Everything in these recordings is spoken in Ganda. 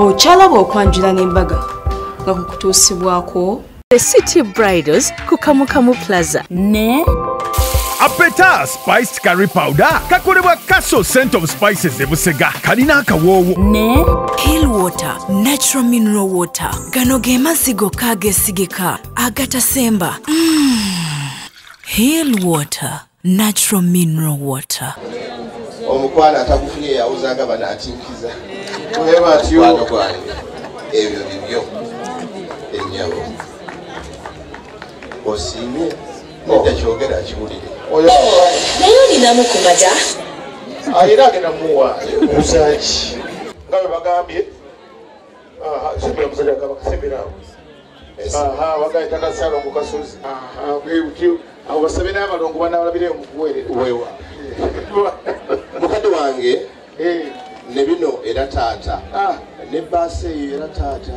Okyalaba okwanjula n'embaga nga kukutuusibwako The City Bridals ku Kamukamu Plaza ne Apeta spiced curry powder kakolebwa Castle Scent of Spices ebusega kalina akawoowo ne Hill Water Natural Mineral Water gano ge mazzi gokka ageesigika agatasemba. Hill Water Natural Mineral Water. Omukwano atakufunye yawuzanga bano atinkiza mukwano gwange ebyo bibyo ennyabo osiimye nedda kyogera akiwulire. Naye olinamu ku maja? Era agenda muwa musaki nga bwe bagambye sembera omusajja kabaka sembera awo bagambye ttaka Ssaalongo Kasozi abo basabe n'abalongo banabalabireyo mu kuweerera. Weewa mukadde wange ne bino era taata ne bbaasi eyo era taata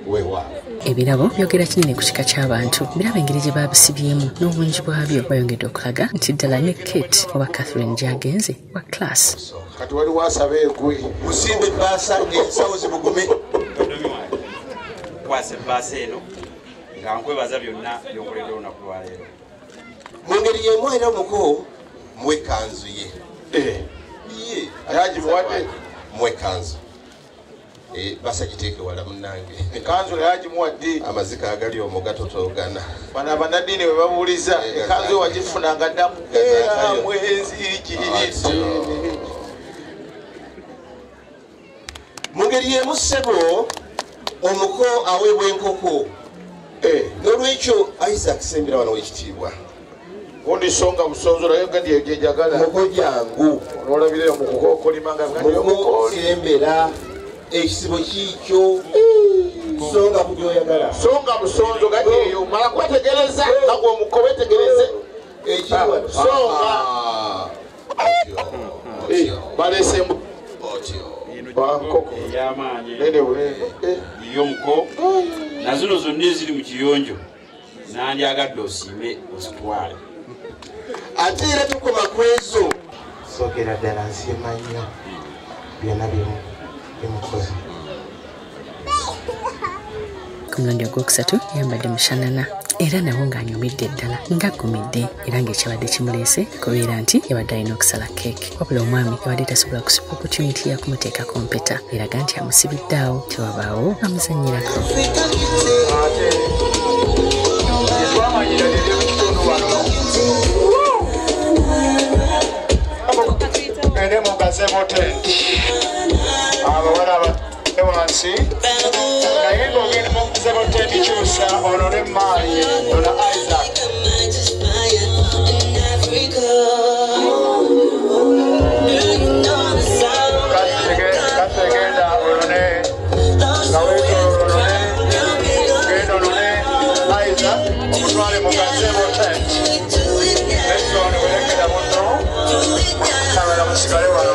weewa. Ebirabo byogera kinene ku kika ky'abantu. Birabo engeri gye babisibyemu n'obungi bwabyo bayongedde okulaga nti ddala ne Kate oba Catherine gy'agenze wa class. Kati waliwo asaba egwe musimbe ebbaasa ensawo zibugume. Kwasa ebbaasa eno nga nkwebaza byonna by'okoledde olunaku lwaleero. Mu ngeri y'emu era omuko muwe kanzu ye. Ye ayagimuwadde muwe kanzu. Basa giteeke wala munnange. Ekanzu naye agimuwadde. Amazika agali omwo gatotoogana. Bano abannaddiini bwe babuuliza ekanzu yo wagifunanga ddamu era mwezi kiyite. Mu ngeri y'emu ssebo omuko aweebwa enkoko. N'olwekyo Isaac sembera wano w'ekitiibwa. Gundi songa busonzo naye nga ndiyo gye njagala. Muko jangu. Olwolabireyo mu kukookolima nga muko sembera. Ekisibo kiikyo songa ku gy'oyagala. Songa busonzo gadi eyo mala kwetegereza nga gwe omuko wetegereze. Ekiriwa songa. Balese Otyo. Ey'amaanyi y'omuko na zino zonna eziri mu kiyonjo nandyagadde osiime ozitwale. Ate era tukoma ku ezo. Soogera ddala nsiima nnyo byonna bimukoze. Ku mulundi ogwokusatu yambadde mushanana era nawo ng'anyumidde ddala ng'aggumidde era ng'ekibadde kimuleese kubeera nti yabadde alina okusala keeki. Wabula omwami yabadde tasobola kusiba opportunity ya kumuteekako mpeta eraga nti amusibidde awo tewabaawo amuzannyirako. Ende mu gazebo tent abawala abatudde wansi naye ng'ogenda mu gazebo tent kyusa onone emaali ona Isaac. Kategenda onone nga weetooloola onone genda onone Isaac omutwale mu gazebo tent. Nesoni werekera munno abala musigale wano.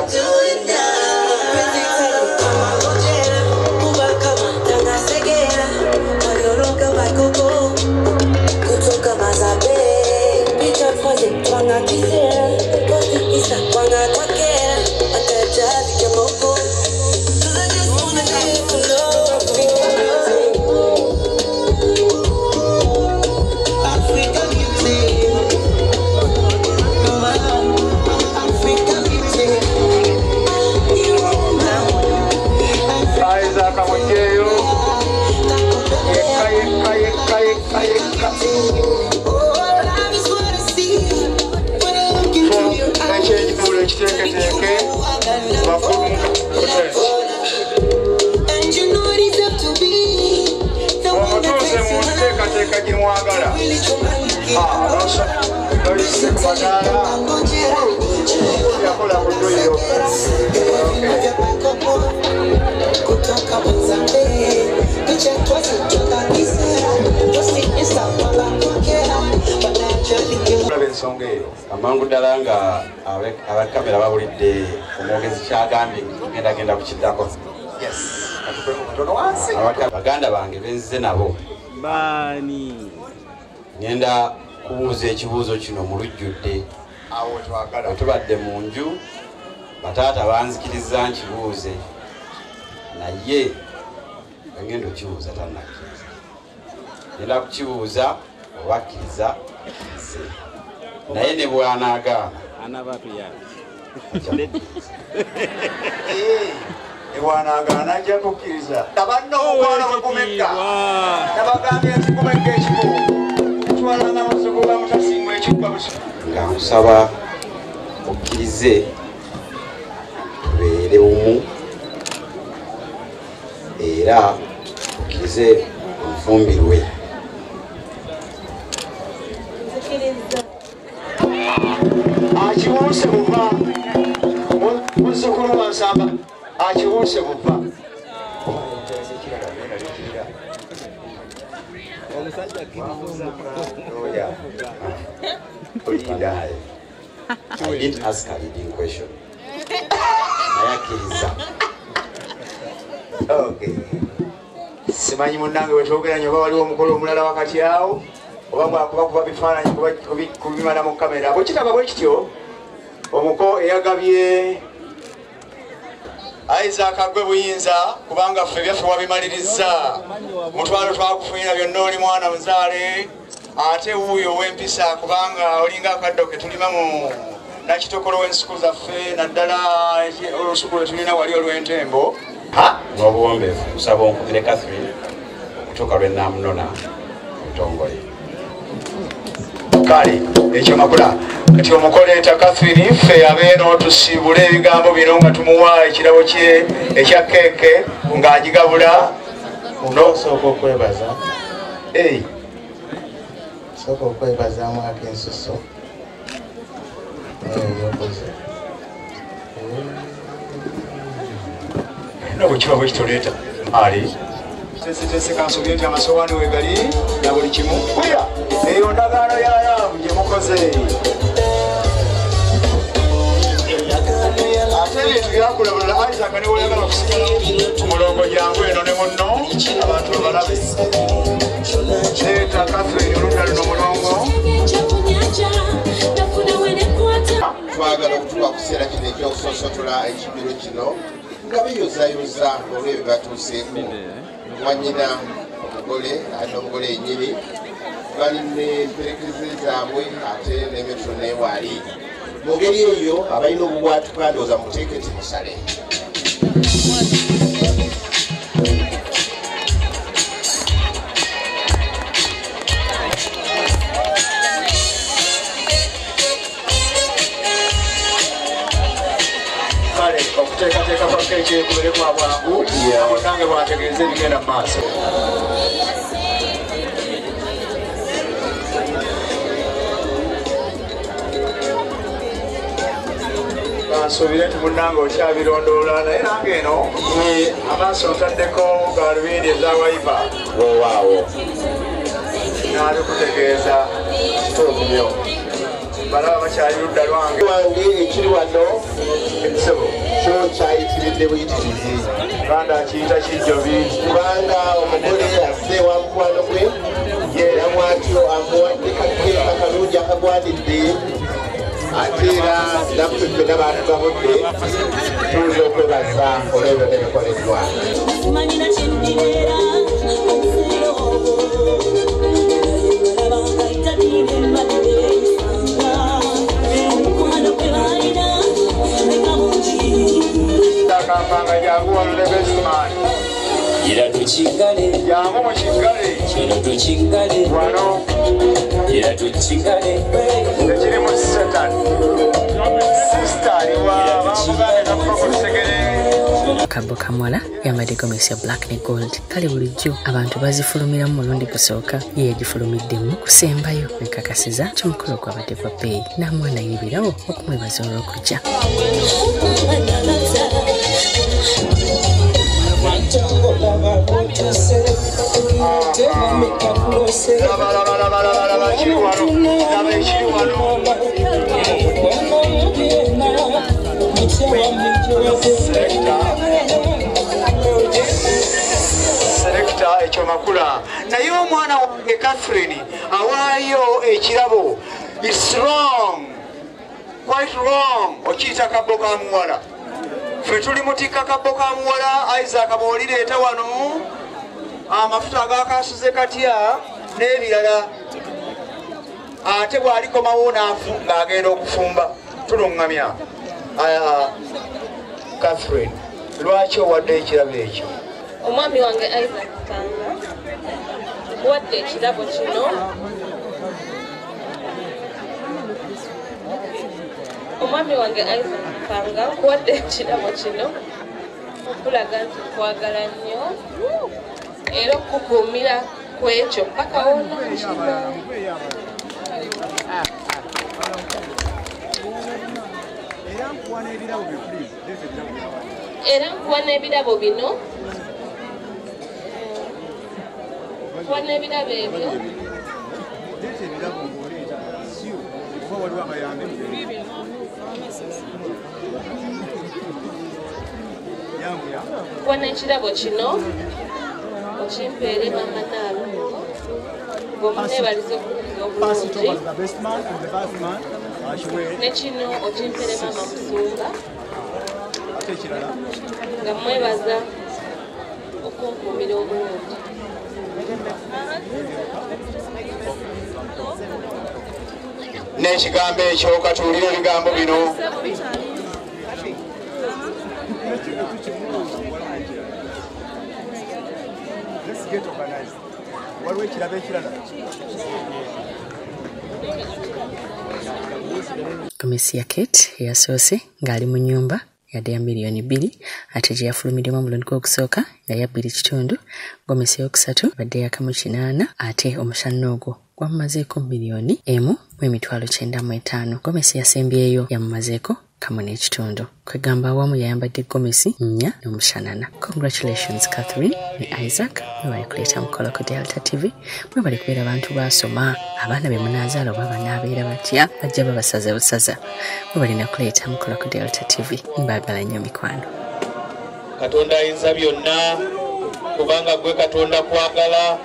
Omutuuze mu nteekateeka gye mwagala. Noyise ku madaala yakola ku dduyiro. Olaba ensonga eyo amangu ddala nga abakamera babulidde omwogezi kyagambye ngendagenda kukiddako. Baganda bange benzize nabo baani ngenda kubuuza ekibuuzo kino mu lujjudde. Bwe tubadde mu nju bataata banzikiriza nkibuuze Naye ngenda okibuuza tannakkiriza. Ngenda kukibuuza oba akkiriza akkirize. Naye ne bw'anaagaana anaaba atuyambye. Ebwanaagaana ajja kukkiriza. Abanno omukwano bwe gumegga. Nabagambye nti gumegga ekikubo. Kitwalanga muzigo gwa Mutasingwa ekigwa busu. Nga nkusaba okkirize tubeere bumu era okkirize onfumbirwe. Akiwuuse buva muzzukulu wa Nsamba, akiwuuse buva. I didn't ask a leading question. Naye akkiriza. Okay. Simanyi munnange bwe twogeranye oba waliwo omukolo omulala wakati awo oba bwakuba kuba bifaananyi kubimala mu kamera. Bwe kitaba bwe kityo, omuko eyagabye Isaac agwe buyinza kubanga ffe byaffe wabimalirizza. Mutwalo twakufunira byonna, oli mwana muzaale ate wuuyo ow'empisa kubanga olinga akaddo ke tulima mu nakitokolo w'ensuku zaffe, naddala olusuku lwe tulina wali olw'entembo. N'obuwombeefu nsaba onkubire Catherine okutuuka lwe nnaamunona obutongole. Kale ekyo makula kati omukoleeta Catherine, ffe abeeno tusiibule ebigambo bino nga tumuwa ekirabo kye ekya keeke ng'agigabula. Nsooka okwebaza. Nsooka okwebazaamu ak'ensuso ebyokoze. No bwe kiba bwe kitoleeta maali. Tesetese kansobye nti amasowaani we gali na buli kimu. Kulya eyo ndagaano ya laavu gye mukoze. Ate ebintu byakula bulala. Isaac ne bw'oyagala okusigala ku mulongo jangu eno ne munno abantu babalabe. Leeta Catherine oludda luno mulongo. Twagala okutuuka ku kiseera kino eky'okusosotola ekibiro kino nga beeyozayoza olw'ebyo batuuseeko. Mwanyina omugole ate omugole yennyini bali n'emperekeze zaabwe ate ne metro newaali. Mu ngeri eyo abalina obubwatuka ndowooza muteeke timusale. Kale okuteekateeka kwa keeki kubeere kwa bwangu, munnange bw'ategeeza ebigenda mu maaso. Nsuubire nti munnange okyabirondoola, naye nange eno amaaso ntaddeko gaalubindi eza wayiva. Weewaawo. Nabikutegeeza kituufu nnyo. Balaba bakyali ludda lwange. Wange ekiri wano ekisebo kyo kyayitiridde buyitirizi. Banda akiyita kijjobi. Kubanga omugole azze wa mukwano gwe era bw'atyo amuwadde kakeeka akalungi akagwanidde. Ate era naffe ffenna baatugabudde tuyinza okwebaza olw'ebyo ebikoleddwa. Akampanga jangu wano ne bestman. Gira tukigale. Jangu mukigale. Kino tukigale. Wano. Gira tukigale. Tekiri mu Satan. Sisita aliwa bamugambye takuva ku lusegere. Kabo Kamwala yambadde gomesi ya black ne gold. Kale bulijjo abantu bazifulumiramu mulundi gusooka, ye yagifulumiddemu kusembayo nkakasiza nti omukolo gwabadde gwa bbeeyi n'amwana y'ebirabo okumwebaza olw'okujja. Selekta ekyo makula. Naye omwana wange Catherine awaayo ekirabo. It's wrong. Quite wrong. Okiyita kabbo ka muwala. Ffe tuli mutikka kabbo ka muwala Isaac bw'olireeta wano amafuta agakasuze katya n'ebirala, ate bw'alikomawo ng'agenda okufumba. Tuluŋŋamya Catherine, lwaki owadde ekirabo ekyo? Omwami wange Isaac Kanga, nkuwadde ekirabo kino. Omwami wange Isaac Kanga, nkuwadde ekirabo kino okulaga nti nkwagala nnyo era okukuumira ku ekyo paka woonakima. Era nkuwa n'ebirabo bino, nkuwa n'ebirabo ebyo. Nkuwa n'ekirabo kino okimpeere mama Naalongo ng'omuneebaliza okuwulira obulungi, ne kino okimpeere mama Musumba nga mwebaza okunkuumira obulungi. N'ekigambo ekyo katuwulire ebigambo bino. Gomesi ya Kate eyasoose ng'ali mu nnyumba yadde ya 2 miliyoni, ate gye yafulumiddemu omulundi gw'okusooka nga ya 2.5. Gomesi eyokusatu badde ya 1.8, ate omushanno ogwo gwamumazeeko 1.095 miliyoni. Gomesi yasembyeyo yamumazeeko 1.5. Kwegamba awamu yayambadde gomesi 4 n'omushanana. Congratulations Catherine ne Isaac, mwebale kuleeta mukolo ku Delta TV, mwebale kubeera abantu baasoma, abaana be munaazaala oba banaabeera batya bajja babasaza busaza. Mwebale nakuleeta mukolo ku Delta TV, mbaagala nnyo mikwano. Katonda ayinza byonna, kubanga gwe Katonda kwagala,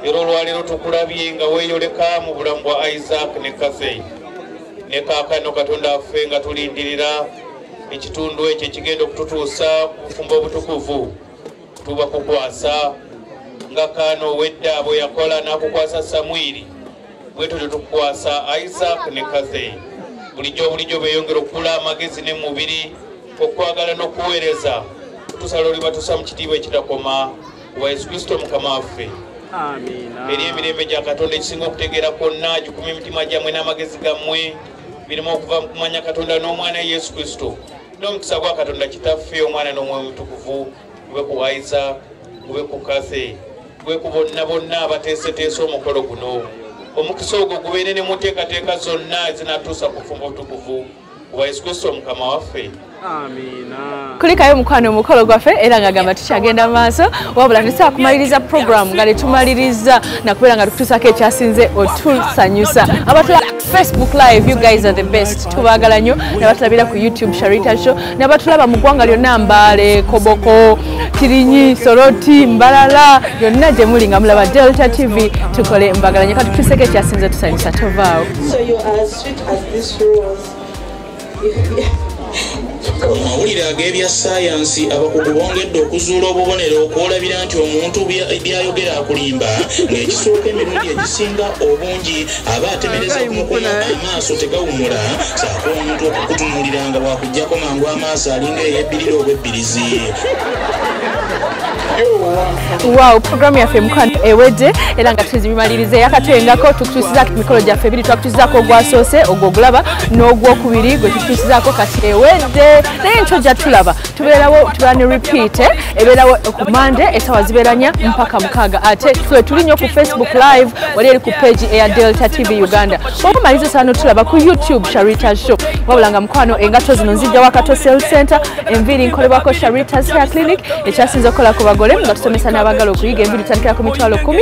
era olwaleero tukulabye nga weeyoleka mu bulamu bwa Isaac ne Catherine. Ne kaakano Katonda affe nga tulindirira ekitundu ekyo ekigenda okututuusa ku bufumbo obutukuvu. Tuba kukwasa nga kaano ow'edda bwe yakola n'akukwasa Samwiri, bwe tutyo tukukwasa Isaac ne Catherine. Bulijjo bulijjo beeyongera okukula amagezi ne mubiri, okwagala n'okuweereza, tusala olibatuusa mu kitiibwa ekitakoma wa Yesu Kristo Mukama waffe. Eri emirembe gya Katonda ekisinga okutegeera kwonna, gikume emitima gyammwe n'amagezi gammwe birimu okuva mu kumanya Katonda n'Omwana Yesu Kristo. N'omukisa gwa Katonda Kitaffe, Omwana n'Omwoyo Omutukuvu gube ku Isaac, gube ku Cathy, gube ku bonna bonna abateeseteese omukolo guno. Omukisa ogwo gubeere ne mu nteekateeka zonna ezinaatuusa ku bufumbo obutukuvu wa Yesu Kristo Mukama waffe. Amiina. Kulikayo mukwano omukolo gwaffe era ng'agamba tukyagenda maaso, wabula tusobola kumaliriza program nga tetumaliriza nakubeera nga tukutuusako ekyasinze otusanyusa. Abatula Facebook Live, you guys are the best, tubaagala nnyo. N'abatulabira ku YouTube Sharita Show, n'abatulaba mu ggwanga lyonna, Mbale, Koboko, Kirinyi, Soroti, Mbalala, yonna gye muli nga mulaba Delta TV, tukole mbagala nnyo. Katutuuseko ekyasinze otusanyusa, tovaawo. So you are as sweet as this rose. Mu mawulire ag'ebya ssaayansi, abakugu bongedde okuzuula obubonero okwolabira nti omuntu by'ayogera akulimba, ng'ekisooka emirundi egisinga obungi aba atemereza kumukumu, amaaso tegawummula, ssaako omuntu okukutunuulira nga bw'akuggyako mangu amaaso alinga eyebbirira obwebbirizi. Wow, programu yaffe mukwano ewedde era nga tuzibimaliriza. Yakatwengako tukutuusizaako emikolo gyaffe ebiri, twakutuusizaako ogwasoose ogwo ogulaba n'ogwokubiri gwe tukutuusizaako kati ewedde. Naye enkyo gya tulaba tubeerawo, tubeera ne repeat ebeerawo ku Monday essaawa zibeera 4 mpaka 6. Ate ffe tuli nnyo ku Facebook Live, wali eri ku page eya Delta TV Uganda. Bw'oba omaliza essaawa n'otulaba ku YouTube Sharita Show. Wabula nga mukwano engatto zino nzijja Wakato Sales Center, enviiri nkolebwako Sharita's Hair Clinic, ekyasinze okukola ku bagole. abagole nga tusomesa n'abagala okuyiga enviiri tutandikira ku 10,000.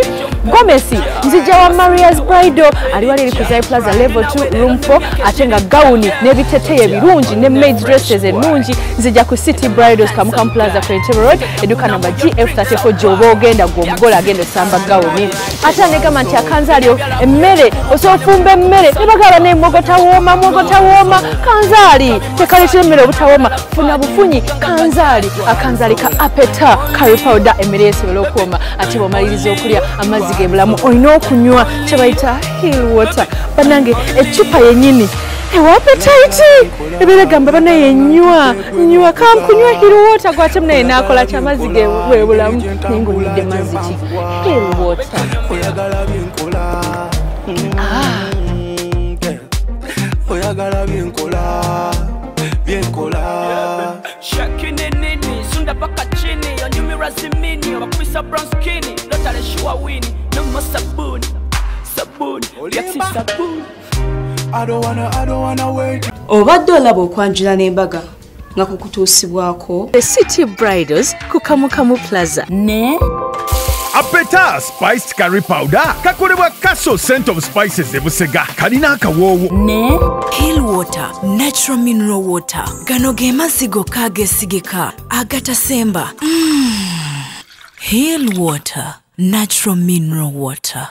Gomesi nzija wa Maria's Bridal ali wali eri ku Zai Plaza level 2 room 4, ate nga gawuni n'ebiteteeyi ebirungi ne maid dresses ennungi nzija ku City Bridals Kamukamu Plaza Entebbe Road, edduka namba GF34 gy'oba ogenda gw'omugole agenda osamba gawuni. Ate negamba nti akanzaali emmere osobola ofumba emmere ne bagala n'emwogo tawooma, mwogo tawooma, kanzaali tekaleetera emmere obutawooma, funa bufunyi kanzaali, akanzaali ka Apeta curry powder emmere esobola okuwooma. Ate bw'omaliriza okulya amazzi g'ebulamu olina okunywa kye bayita hill water. Bannange eccupa yennyini ewa appetite ebeera gamba banaye nywa nywa kankunywa hill water, gwate munaye n'akola ki amazzi g'ebulamu naye ng'onywedde mazzi ki hill water. Oyagala byenkola byenkola Shakini nini sunda paka chini onyumira zimini obakubisa brown skinny lotale shuwa wini no more sabuni sabuni yati sabuni. I don't wanna wait. Obadde olaba okwanjula n'embaga nga kukutuusibwako The City Bridals ku Kamukamu Plaza ne Apeta spiced curry powder kakolebwa Castle Scent of Spices e Busega, kalina akawoowo ne Hill Water Natural Mineral Water. Gano ge mazzi gokka ageesigika agatasemba. Hill Water Natural Mineral Water.